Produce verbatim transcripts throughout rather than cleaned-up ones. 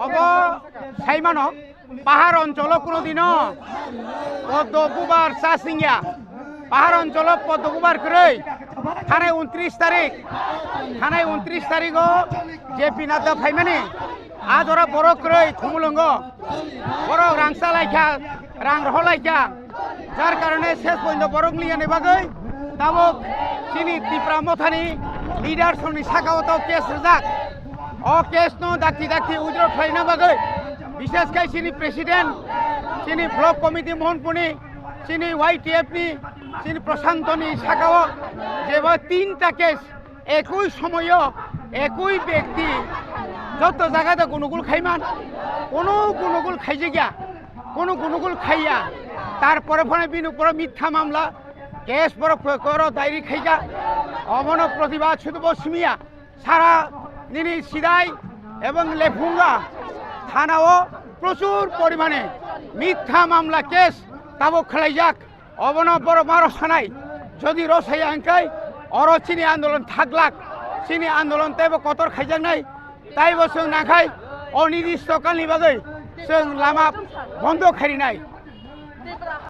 Obo saimano, pahar oncholo kuno dino poddo bubar cha singya. Pahar oncholo poddo bubar kwrwi. Thanai untris tarik, thanai untris tarigo J P Nadda phaimani. A jora borok kwrwi Khumulwngo. Borok rang cha laikha, rang rohor laikha. Jar karone ses pointo borok liyani bagwi tabuk chini Tipra Mothani leaders rokni saka o tau case rijak. O case no dakti dakti withdraw khlaina bagwi, bishes khai chini president, chini block committee Mohanpurni, chini Y T F ni, chini Prashantoni saka o jeba tinta case ekoi somoyo ekoi bekti joto jagada gunugul khaiman, kono gunugul khaijakya, kono gunugul khaiya, tarpore phano bini uporo mitha mamla, case borok koro dairi khaijak, obono protibad sudu bo simiya, sara nini Sidai ebong Lephunga thana o prochur porimane mitha mamla case tabuk khlaijak. Obono borok ma rwsanai. Jodi rwsaya hwnkhe oro chini andolon thaglak, chini andolon teibo kotor khaijaknai. Taibo chwng nangkhai onidisto kalni bagwi chwng lama bondo khairinai.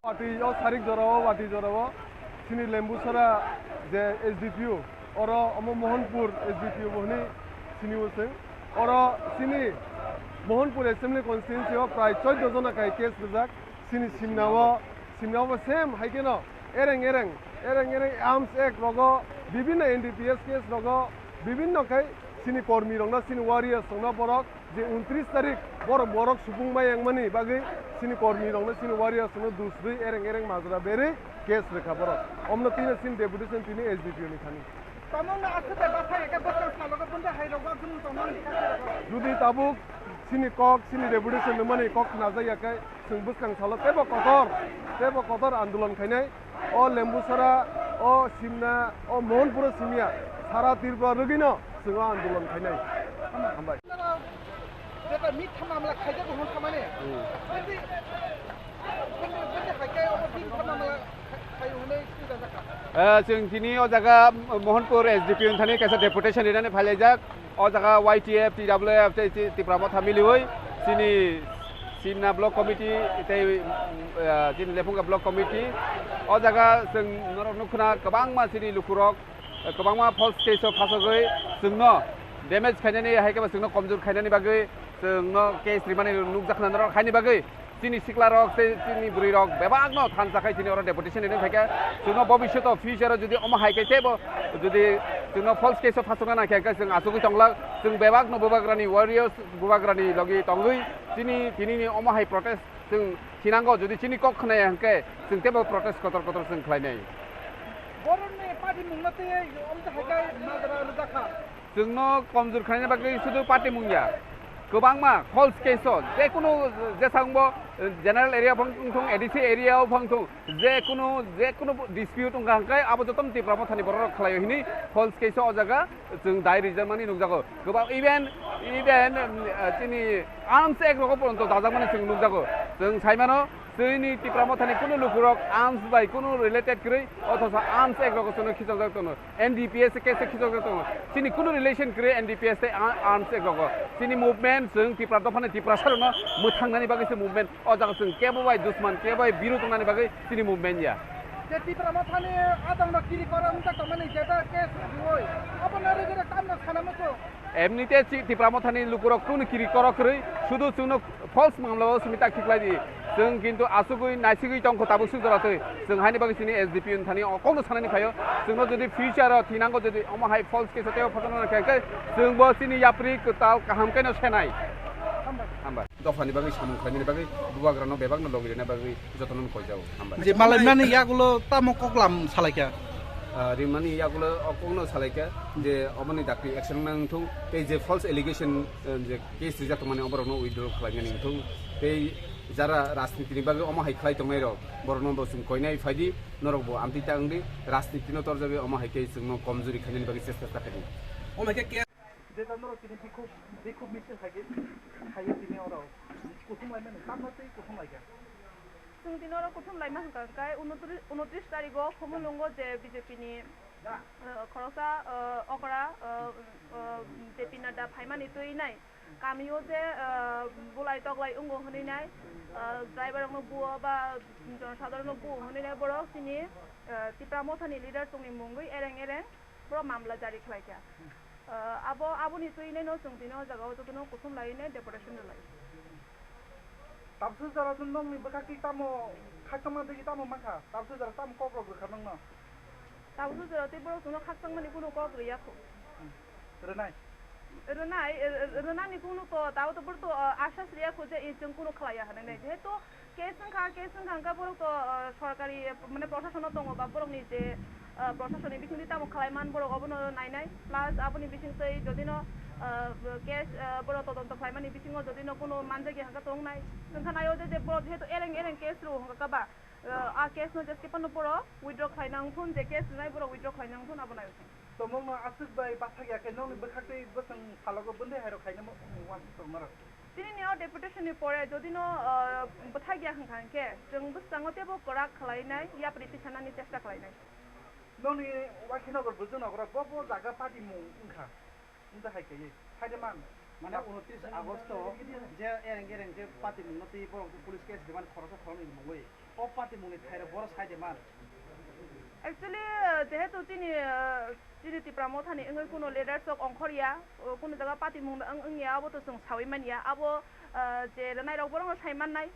Watwi o sarik jorao, watwi jorao chini Lembusara je S D P O, oro omo Mohanpur S D P O bo hwnwi sini o chwng. Oro chini Mohanpur Assembly Constituency o prai chordo jona kai case rijak. Chini simna o, simna o same hai kheno ereng ereng, ereng ereng Arms Act rogo, bibinno N D P S case rogo, bibinno khai chini kormi rokno, chini warriors rokno borok je untris tarik borok, borok supung mai wngmani bagwi chini kormi rokno, chini warriors rokno dusrwi ereng ereng majra berwi case rwkha borok. Omno tini chini deputation tini S D P O ni thani. Tamungno aswk bai bwsai khe bwskang salogo bwndwi hai rok wak jwngjal tongmani kha khe rok. Jodi tabuk chini kok, chini deputation nungmani kok khnajakya khe, chwng bwskang salo teibo kotor, teibo kotor andolon khainai. O Lembusara, o Simna, o Mohanpuro simya, sara Tripura rwgwino chwng o andolon khainai. Hambai. Jeta mitha mamla khaijago hwn khamani. Hmm. Bwndi, bwndi, bwndi hai khe obo mitha mamla khai hwnwi swijajak kha. Eh, chwng tini o jaga Mohanpur S D P O ni thani kaisa deputation rinani phailaijak. O jaga Y T F, T W F tei Ti-, Tipra Motha miliwi chini Simna Block Committee tei, eh, chini Lephunga Block Committee. O jaga chwng norok nukha na kwbangma chini lukurok kwbangma false case o phasogwi chwngno damage khainani, hai khe bo chwngno komjor khainani bagwi chwngno case rimani nukjakna norok, haini bagwi chini siklarok tei chini bwrwirok bebakno thansa khai tini oro deputation rini phaikha. Chwngno bobisyoto future o jodi omo hai khe teibo jodi chwngno false case o phasokna nangkhe, hwnkhe chwng achugwi tonglak. Chwng bebakno bubagrani warriors, bubagrani logi tongwi chini tinini omo hai protest chwng thinango, jodi chini kok khwnaya hwnkhe chwng teibo protest kotor kotor chwng khlainai. Borokni party mungno tei omo hai khe majra rwjakha. Chwngno komjor khlaina bagwi sudu party mung ya, kwbangma false case o, jekunu jesangbo, eh, general area o phang thung, A D C area o phang thung, jekunu, jekunu dispute wngkha hwnkhe abo jotono Tipra Mothani borok rok khlaio hwnwi false case o, o jaga chwng dai rijak mani nukjago. Kwbang even, even, eh, chini Arms Act rogo poronto dajakmani chwng nukjago. Chwng saimano, chini Tipra Mothani kunu lukurok arms bai kunu related kwrwi, othocho Arms Act rogo chwngno khichokjak tongo. N D P S case khichokjak tongo. Chini kunu relation kwrwi N D P S tei a-, Arms Act rogo. Chini movement chwng Tipra dophani Tiprasa rokno mwthangnani bagwi se movement. O jaga chwng kebo bai dusman, kebo bai birud wngnani bagwi chini movement ya. Je Tipra Mothani adangno kiri koro wngkha tongmani jeta case riui. Abono rigwi rok tamno sana muchung. Emnite chi Tipra Mothani lukurok kunu kiri koro kwrwi, sudu chwngno false mamla o simi tak khiklai di. Chwng kintu asugwi naisigwi tongkho tabuk suk jora twi. Chwng haini bagwi chini S D P O ni thani o kokno sanani phaio. Chwngno jodi future o thinango jodi omo hai false case o teibo photo nang khe, khe chwng bo chini yapri kwtal kaham khe no senai. Hambai. Dophani bagwi samung khlainani bagwi bubagrano bebakno logi rwna bagwi jotono koijago. Hambai. Je malaimani yagulo tamo koklam salaikha. Ah, rimani yagulo o kokno salaikha je oboni dakti action nang thung, tei je false allegation, eh, je case rijak tongmani oborokno withdraw khlaimani wng thung, tei jara rajnitini bagwi omo hai khlai tongnai rok, borokno bo chwng koinai phaidi, norok bo amtwi ta wngdi, rajnitino torjagwi omo hai khe chwngno komjuri khainani bagwi chesta ta khaidi. Omo hai khe Jeta norok tini bikhuk, bikhuk misil hai khe, hai tini oro kuthum lai mani, tamno tei kuthum lai kha. Chwng tini oro kuthum lai ma hwnkha hwnkhe unotri-, unotris tarigo Khumulwngo je B J P ni, uh, khoroksa, uh, okra, uh, uh, J P Nadda phaimani twi nai. Kamio je, uh, bulai toklai wngo hwnwi nai, uh, driver rokno buo ba jonosadharon no buo hwnwi nai borok chini, uh, Tipra Mothani leader chwngni mungwi ereng ereng borok mamla jari khlai kha. Ah, abo, aboni twi nai no chwng tini o jaga o jotono kuthum lai nai deportation rwlai. Tabsu jora no nokni bwkhak twi tamo khakchangma digi tamo mankha? Tabsu jora tamo kok rok rwkha nokno? Tabsu jora tei borok chwngno khakchangmani kunu kok rwya khu. Rwnai? Rwnai, r-, r-, rwnani kunu to, tabo to borok to, ah, asas rwya khu je, eh, chwng kunu khlaiya hwnwi nai. Jehetu Case wngkha, case wngkha, wngkha borok to, ah, sorkari, eh, mane, prosasono tongo ba borokni je, ah, prosasonni bisingtwi tamo khlai man borok obono nainai, plus aboni bisingtwi jodino, ah, case, ah, borok todonto khlaimani bisingo jodino kunu manjakya hwnkha tongnai, wngkha naio je, je borok jehetu ereng ereng case rwo hwnkha ba, ah, a case no jeskhe phano borok withdraw khlaina wngthun, je case rwnai borok withdraw khlaina wngthun abo naio. Tomongno aswk bai bathakya khe nokni bwkhaktwi bwswng salogo bwndwi hairok khaina mo-, uansuk tongmarok. Tini ni o deputation ni pore jodi no, ah, bwthakya hwnkha hwnkhe chwng bwskango teibo kwrak khlainai, yapri tisanani chesta khlainai. Nokni Wakhinagar Bwswk Nogoro bo bo jaga party mung wngkha, wngkha hai khe saideman. Mane unotris Agosto je ereng ereng je party mungno twi borok police case demand khoroksa khoroknwi mungwi. O party mungni thairok boro sai de man. Actually, uh, jehetu chini, uh, chini Tipra Mothani wngwi kuno leaders rok ongkhor ya, uh, kuno jaga party mung wng, wng ya, abo to chwng sawi man ya. Abo, uh, je rwnai rok borokno sai mannai,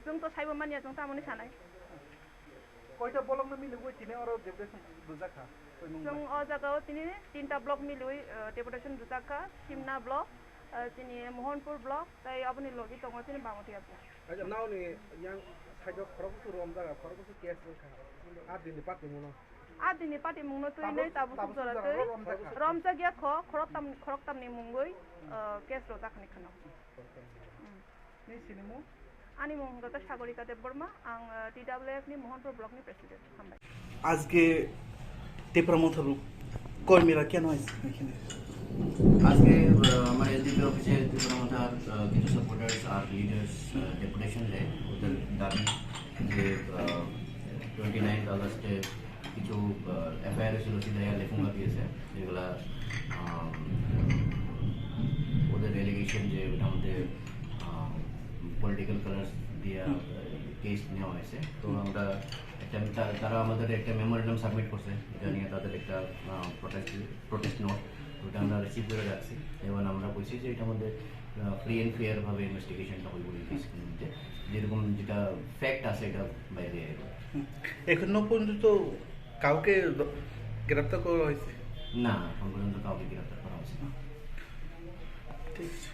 chwng to saibo man ya, chwng tamoni sanai. Koita block no milwi tini oro deputation rwjak kha? Chwng o jaga o tini tinta block milwi, uh, deputation rwjak kha, Simna block, uh, chini Mohanpur block, tei aboni logi tongo chini Bamatia block. Acha, naoni yang side o khorok kusu rom jaga, khorok kusu case wngkha. A dini party mungno. A dini party mungno twi tabuk, nei tabuk tabuk jora sujara twi rom jakha. Rom jakya kho, khorok tam, khorok tamni mungwi, hmm, ah, case rojak khani khano. Hmm. Ni sinimung? Ani mung hwnkha khe Sagorika Debbarma, ang, ah, T W F ni Mohanpur block ni president. Hambai. আজকে টিপ্রা মথা কর্মীরা কেন এসেছেন এখানে? আজকে, আহ, আমার এসডিপি অফিসে ত্রিপুরা মথার, আহ, কিছু সাপোর্টার্স আর লিডার্স, আহ, ডেপুটেশন দেয়। ওদের দাবি যে, আহ, টোয়েন্টি নাইন্থ আগস্টে কিছু, আহ, এফআইআর হয়েছিল সিদাইয়া লেফুঙ্গা পিএসএ, যেগুলা, আহ, ওদের এলিগেশন যে ওটার মধ্যে, আহ, পলিটিক্যাল কালার্স দিয়ে, আহ, কেস নেওয়া হয়েছে। তো আমরা একটা, তা-, তারা আমাদের একটা মেমোরেন্ডাম সাবমিট করছে, এটা নিয়ে তাদের একটা, আহ, প্রোটেস্ট, প্রোটেস্ট নোট, ওটা আমরা রিসিভ করে রাখছি। এবং আমরা কইছি যে এটার মধ্যে, আহ, ফ্রি অ্যান্ড ফেয়ার ভাবে ইনভেস্টিগেশনটা হইব এই কেসের মধ্যে, যেরকম যেটা ফ্যাক্ট আছে এটা বাইরে আইব। হুম। এখনো পর্যন্ত কাউকে দ-, গ্রেপ্তার করা হয়েছে? না, এখন পর্যন্ত কাউকে গ্রেপ্তার করা হয়েছে না। ঠিক আছে।